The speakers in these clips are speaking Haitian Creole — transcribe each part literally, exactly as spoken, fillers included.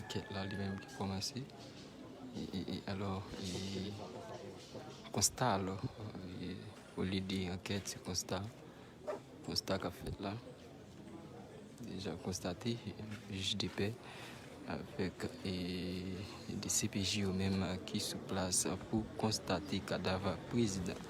Ankèt la li menm ki kòmanse. E, e, e, alò, e, konsta, alò, e, olye de ankèt, se konsta. Konsta k ap fèt la. Deja konstate, jij de pè avèk, e, de C P J yo menm ki sou plas pou konstate kadav prezidan.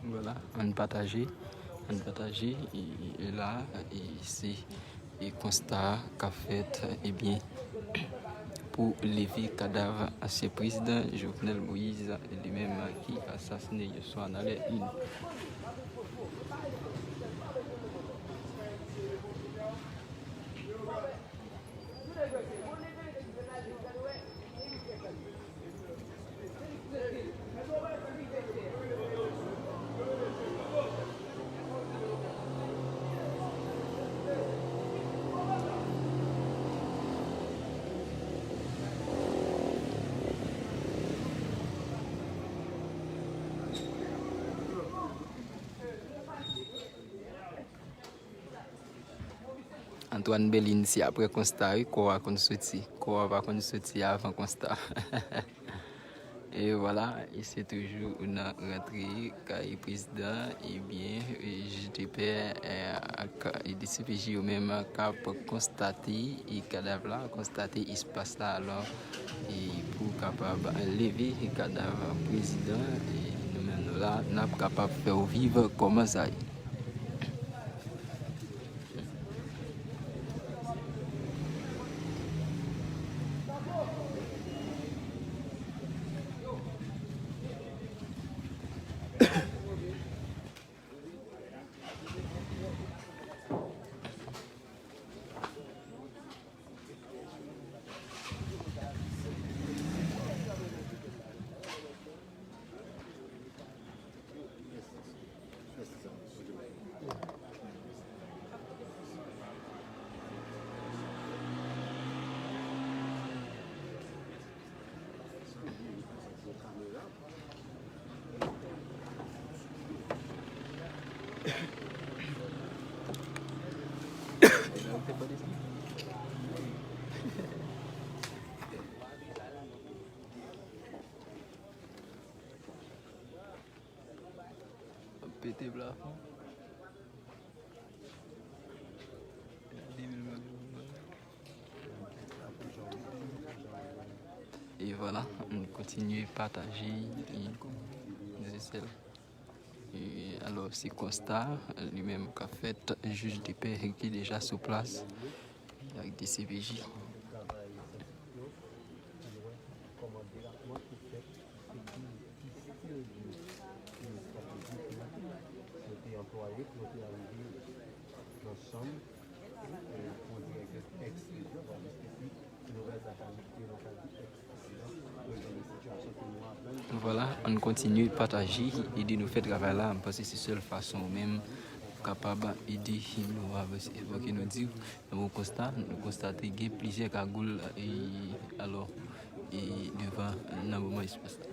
Vwala, ann pataje, ann pataje, e, e la, e se, e konsta k ap fèt, ebyen, pou leve kadav ansyen prezidan Jovenel Moïse, li menm ki asasine yè swa nan lè ini. Antoine Belin, se apre konsta wi, kò a konn soti. Kò a pa konn soti avan konsta. E vwala, e se toujou nan rantre kay prezidan, ebyen, e jij de pè, e, ak, e, de C P J yo menm k ap konstate, e, kadav la, konstate espas la, alò, e pou kapab leve kadav prezidan, e nou menm nou la, n ap kapab fè w viv kòman sa ye. Pete plafon. E vwala, nou kontinye pataje, e, zesèl. E, alò, se konsta, li menm k ap fèt, jij de pè ki deja sou plas, ak de C P J. Vwala, ann kontinye pataje, ede nou fè travay la. M panse se sèl fason ou menm ou kapab ede nou avanse. Fòk nou di w, nan bon konsta, nou konstate gen plizyè kagoul, e, alò, e, devan nan moman espas la.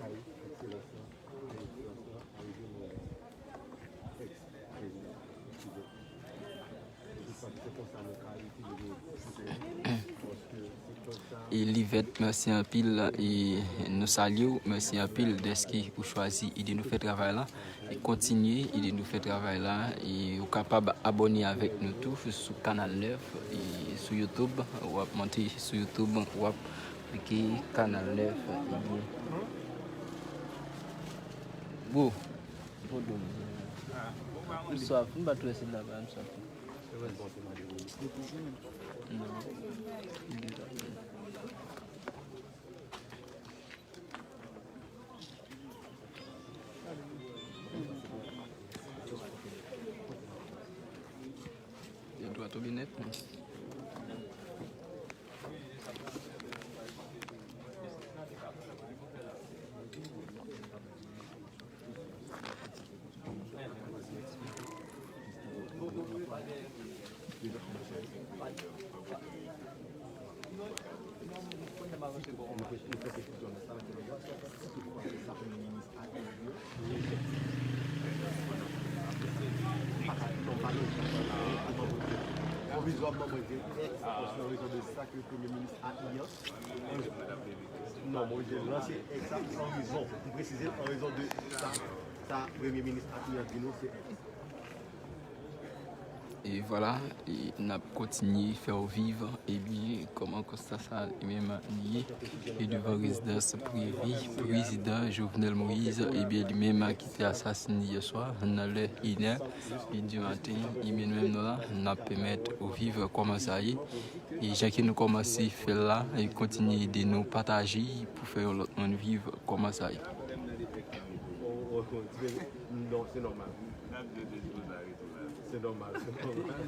E Livèt, mèsi anpil, e nou salye w, mèsi anpil dèske ou chwazi ede nou fè travay la. E kontinye ede nou fè travay la. E ou kapab abòne avèk nou tou sou Kanal nèf, e sou YouTube. W ap monte sou YouTube, w ap klike Kanal nèf. Ebyen, bro, m swaf, m pa twè se la, m swaf. Non. Li dwat ou binèt. Pwovizwaman, mwen di, an rezon de sa ke Premye Minis a iyan, non, mwen di lanse èks la an rezon, m presize l an rezon de sa, sa Premye Minis a iyan di nou, se èks. E vwala, e n ap kontinye fè w viv, ebyen, kòman konsta sa li menm li ye. E devan rezidans prive prezidan Jovenel Moïse, ebyen, li menm ki te asasine yè swa, nan lè inè di maten, ebyen, nou menm nou la, n ap pèmèt w viv kòman sa ye. E jan ke nou kòmanse fè l la, e kontinye ede nou pataje pou fè yon lòt moun viv kòman sa ye. Non, se nòmal. Se nòmal, se nòmal.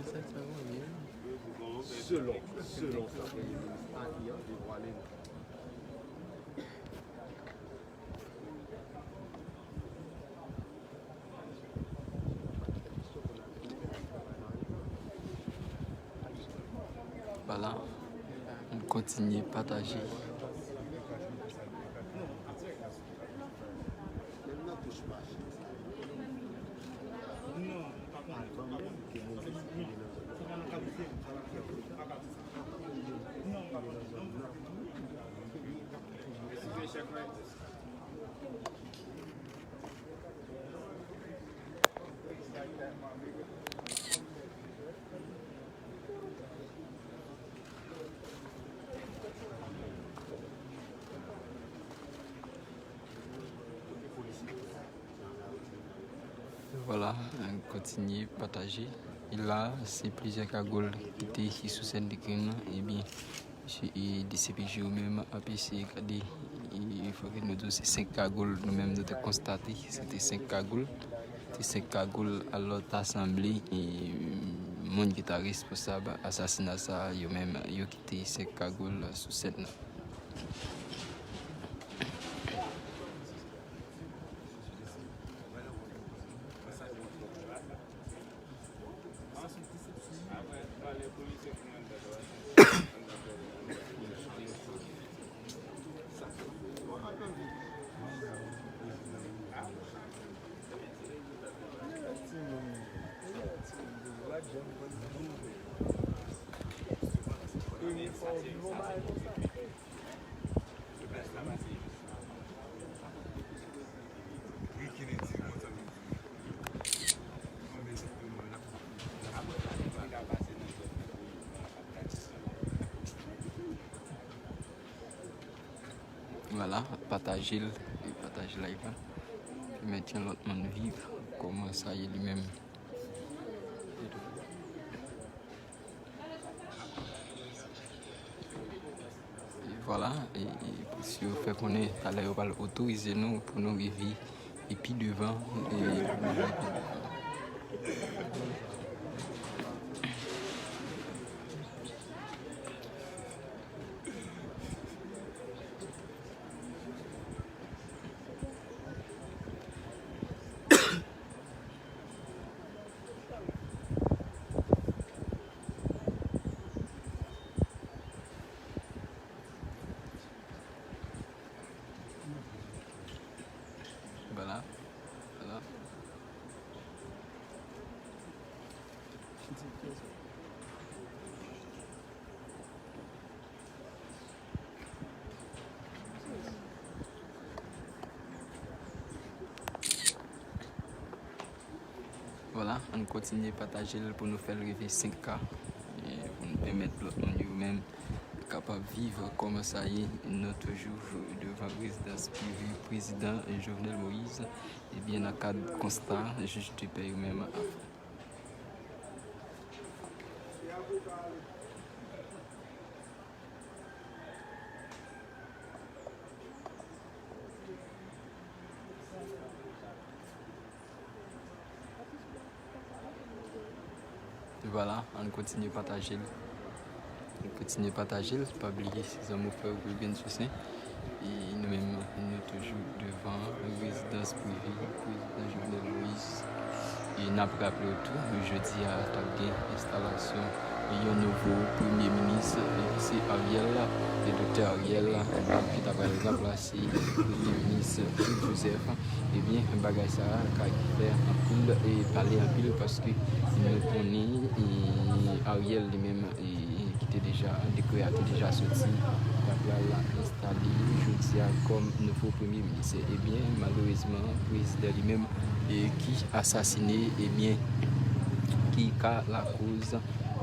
Selon, selon sa Premye Minis a iyan devwale nou. Vwala, m kontinye pataje. Vwala, kontinye pataje. E la, se plizyè kagoul ki te sou sèn de krim nan. Ebyen, e D C P J yo menm ap eseye gade. E fò ke nou di w se senk kagoul nou menm nou te konstate. Se te senk kagoul. Te senk kagoul, alò ta sanble, e, moun ki ta responsab asasina sa a, yo menm, yo kite senk kagoul sou sèn nan. Vwala, pataje l, e pataje live la. Pèmèt yon lòt moun viv kòman sa ye li menm. E vwala, e, e polis yo fè konnen talè yo pral otorize nou pou nou rive e pi devan, e, Vwala. Vwala. Vwala, ann kontinye pataje l pou nou fè l rive senk K, e pou nou pèmèt lòt moun yo menm kapab viv kòman sa ye. Nou toujou devan rezidans prive prezidan Jovenel Moïse, ebyen nan kad konsta jij de pè yo menm ap fè. Vwala, ann kontinye pataje l. Ann kontinye pataje l. Pa bliye, se zanmi w frè w Wilgens Toussaint. E nou menm, nou toujou devan rezidans prive prezidan Jovenel Moïse. E n ap raple w tou, jodi a t ap gen enstalasyon yon nouvo premye minis, e ki se Ariel, e Doktè Ariel, donk, ki ta pral ranplase premye minis Claude Joseph. Ebyen, bagay sa a ka fè anpil, e pale anpil, paske nou konnen, e Ariel li menm, e ki te deja, dekrè a te deja soti, ta pral enstale jodi a kòm nouvo premye minis. Ebyen, malerezman, prezidan li menm, e ki asasine, ebyen, ki ka lakoz,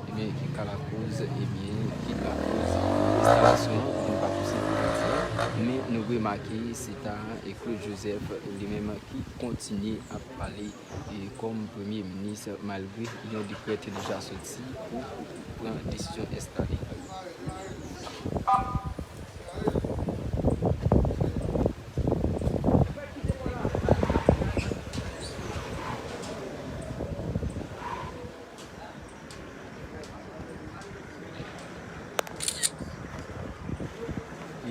ebyen, ki ka lakoz, ebyen, ki lakoz enstalasyon, nou pa tou se pou di, men nou remake se ta, e Claude Joseph li menm ki kontinye ap pale, e kòm premye minis, malgre yon dekrè te deja soti pou pran desizyon enstale.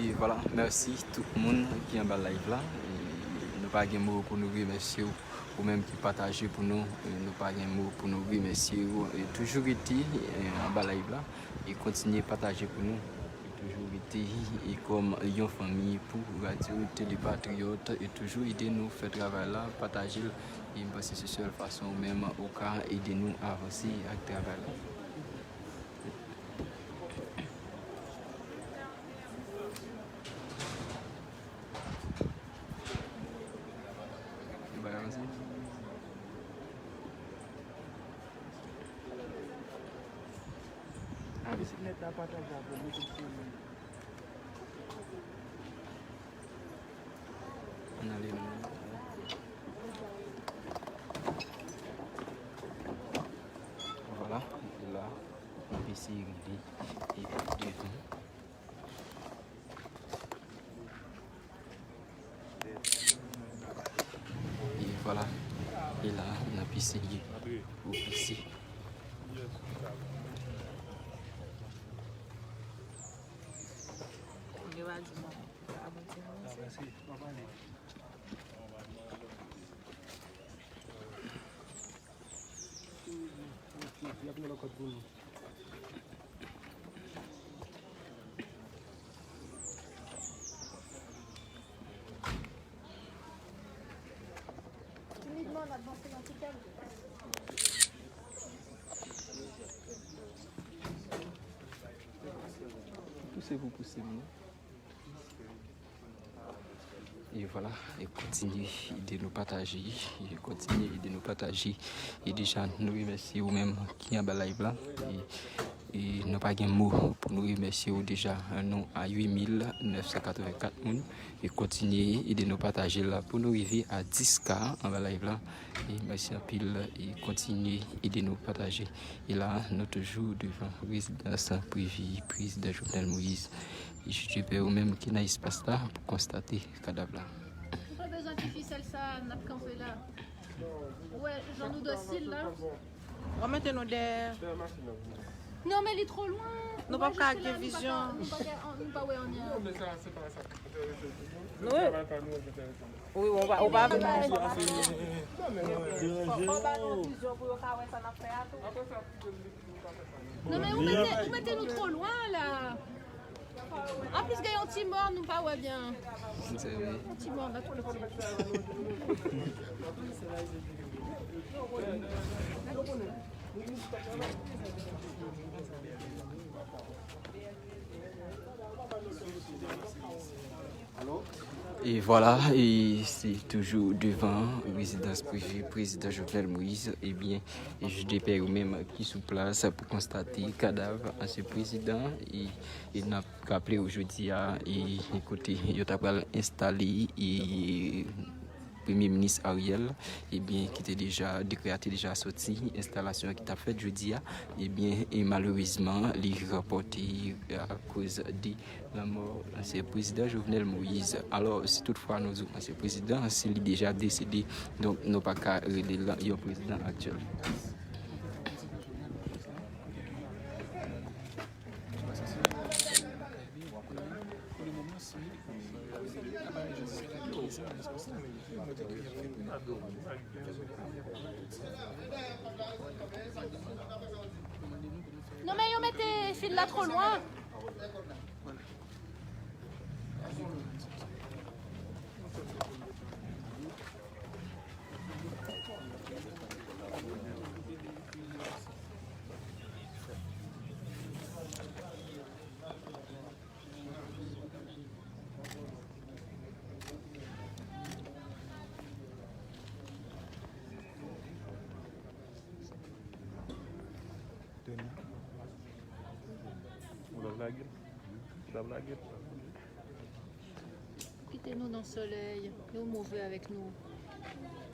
E vwala, mèsi tout moun ki anba live la. E nou pa gen mo pou nou remèsye w, ou menm ki pataje pou nou. E nou pa gen mo pou nou remèsye w. E toujou rete, e, anba live la. E kontinye pataje pou nou. E toujou rete, e kòm yon fanmi pou Radyo Tele Patriyòt. E toujou ede nou fè travay la, pataje l. E m panse se sèl fason ou menm ou ka ede nou avanse ak travay la. Ann ale non. Vwala, la, n ap eseye rive e devan. E vwala, e la, n ap eseye pou pase. Pouse pou pouse m non. E vwala, e kontinye ede nou pataje, e kontinye ede nou pataje. E deja, nou remèsye ou menm ki anba live la. E, e nou pa gen mo pou nou remèsye ou deja. Nou a uit mil nèf san katrevenkat moun. E kontinye ede nou pataje la pou nou rive a dis K anba live la. E mèsi anpil, e kontinye ede nou pataje. E la, nou toujou devan rezidans prive prezidan Jovenel Moïse. E jij de pè ou menm ki nan espas la pou konstate kadav la. Ou pa bezwen ti fisèl sa, n ap kanpe la. Ou wè, jan nou dosil la. W ap mete nou dèyè. Non, men li twò lwen. Nou p ap ka gen vizyon. Nou pa ka, nou pa wè anyen. Wi, wi, ou pa, ou pa vin. Fò, fò ba nou vizyon pou yo ka wè sa n ap fè a tou. Non, men ou mete, ou mete nou twò lwen la. Anplis, gen yon ti mò, nou pa wè byen. Yon ti mò, nan tout. E vwala, e se toujou devan rezidans prive prezidan Jovenel Moïse. Ebyen, jij de pè yo menm ki sou plas pou konstate kadav ansyen prezidan. E, e n ap raple w jodi a, e kote yo ta pral enstale, e, Premye Minis Ariel, ebyen, ki te deja, dekrè a te deja soti, enstalasyon an ki t ap fèt jodi a, ebyen, e malerezman, li repòte akoz de lanmò ansyen prezidan Jovenel Moïse. Alò, si toutfwa nou di w ansyen prezidan, si li deja desede, donk, nou pa ka rele l yon prezidan aktyèl. Pas trop loin. Ou t ap lage l? Ou t ap lage l? Kite nou nan solèy, nou move avèk nou.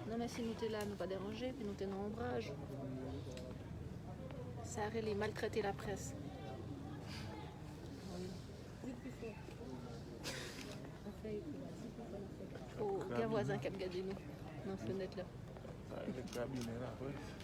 Non, men si nou te la, nou pa deranje, epi nou te nan onbraj. Sa rele maltrete laprès. O, gen vwazen k ap gade nou nan fenèt la. Sa rele krabinen laprès.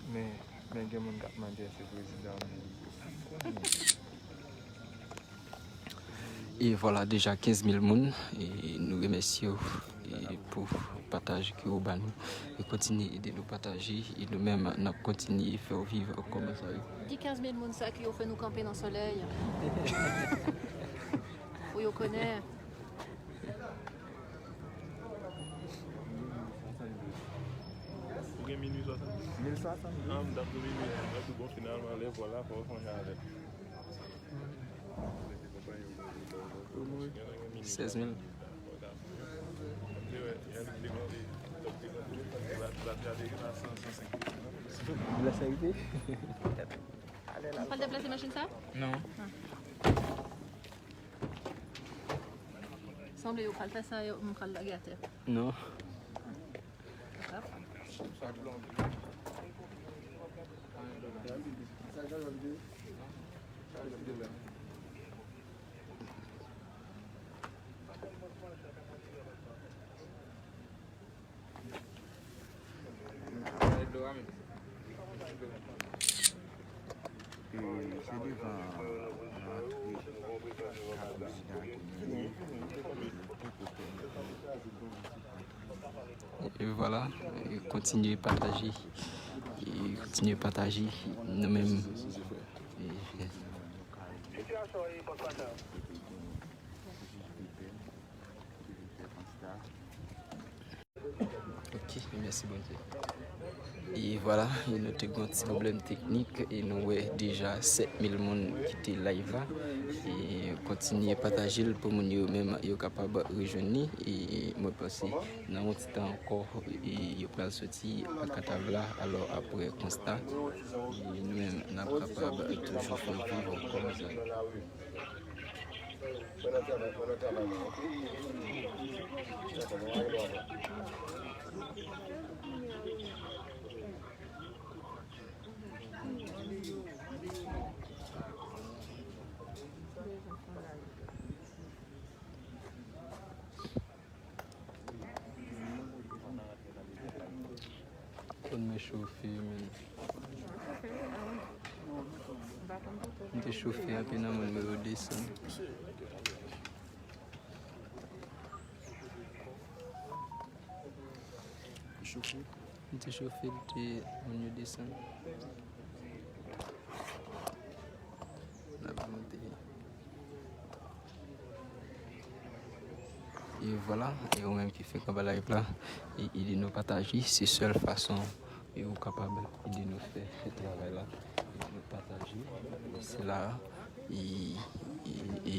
Men, men gen moun k ap mande èske prezidan an mouri. E vwala, deja kenz mil moun, e nou remèsye w, e pou pataj ke w ba nou. E kontinye ede nou pataje, e nou menm, n ap kontinye fè w viv kòmantè yo. Di kenz mil moun sa ki yo fè nou kanpe nan solèy. Pou yo konnen. Ou gen minui swasanndis? Mil swasanndis. Ah, m t ap di minui. M t ap di, bon, finalman, lè vwala, fò w fè yon jan avè l. Sèz mil. Ou pral deplase machin sa? Non. Sanble yo pral fè sa, yo, m pral lage atè. Non. E se devan rantre prezidan kounye a. E vwala, e kontinye pataje, e kontinye pataje nou menm. E, Ok, mèsi Bondye. E vwala, e nou te gen yon ti pwoblèm teknik, e nou wè deja sèt mil moun kite live la. E kontinye pataje l pou moun yo menm yo kapab rejwenn li. E mwen panse nan yon ti tan ankò, e yo pral soti ak kadav la. Alò, apre konsta, e nou menm n ap kapab toujou fè viv kòmantè. Konn mwen chofe, men. M te chofe anpil nan moun mwen yo desann. M te chofe, l te moun yo desann. N ap monte. E vwala, e ou menm ki fèk anba live la, e ede nou pataje, se sèl fason e ou kapab ede nou fè travay la, ede nou pataje. Se la, e, e, e